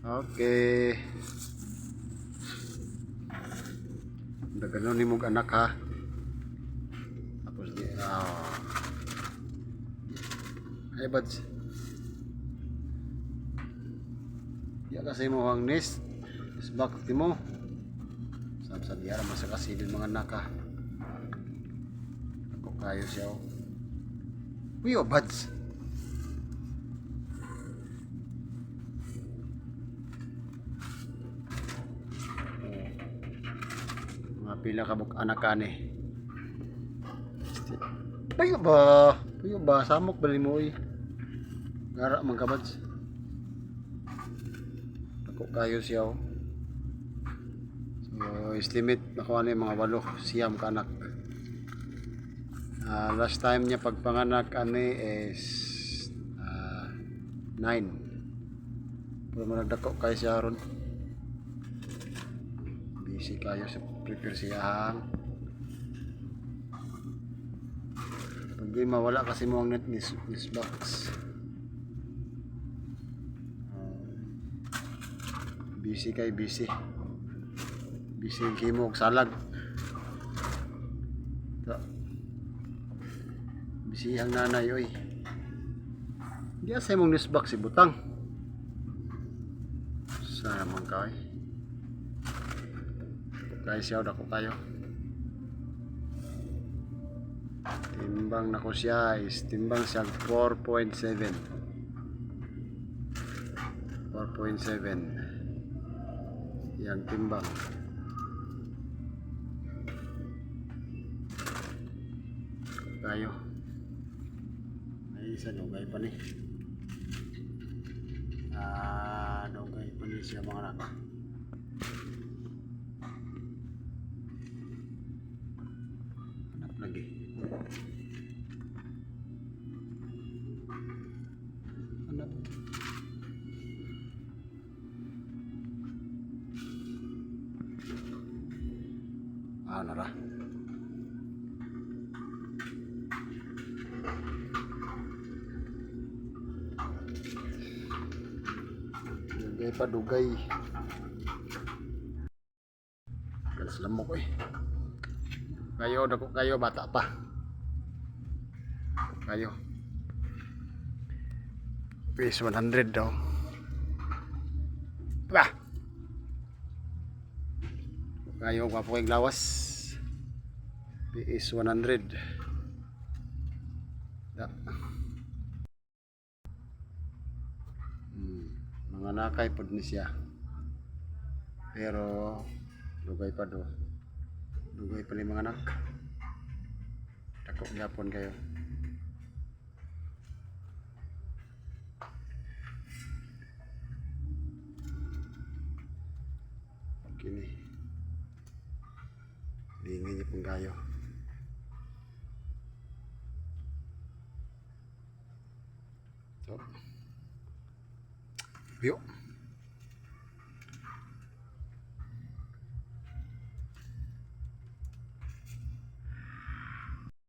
Okay. Daganon ni mong anak ha. Tapos di ah. Ay, buds. Di kasi mo ang nest. Isbak ti mo. Sab sa diara man sa kasilin mga anak ha. Ako kayo siya oh. Uy, oh, buds. Oh. Mga pila ka buk anak ka ni. Payo ba? Payo ba? Samok ba mo oy? Gara man ka, buds. Ako kayo siya oh. So, estimate nakuha ni mga 8, 9 ka anak. Ah, last time niya pagpanganak ani is 9. Pero mo nagdako kayo siya ron. Busy kayo sa prepare siya. Problema, wala kasi mo ang net ni box. Ah, busy kay busy. Busy ang kimo og salag. Ta. Busy ang nanay oy. Di asa imong news box ibutang. Sana man kay. Kay siya dako kayo. Timbang nako siya is timbang siya 4.7. 4.7. Yang timbang. Tayo. Ay, isa dugay pa ni. Ah, dugay pa ni siya mga anak. Anak lagi. Anak. Ah, nara. Dugay pa, dugay. Galas lamok eh. Kayo, dako kayo, bata pa. Kayo. Piece 100 daw. Bah! Kayo, gwapo kayong lawas. PS 100. Da. Mga nakay pod ni siya. Pero dugay pa do. Dugay pa ni mga anak. Dako gyapon kayo. Kini. Lingin niyo pong kayo. So. Yo.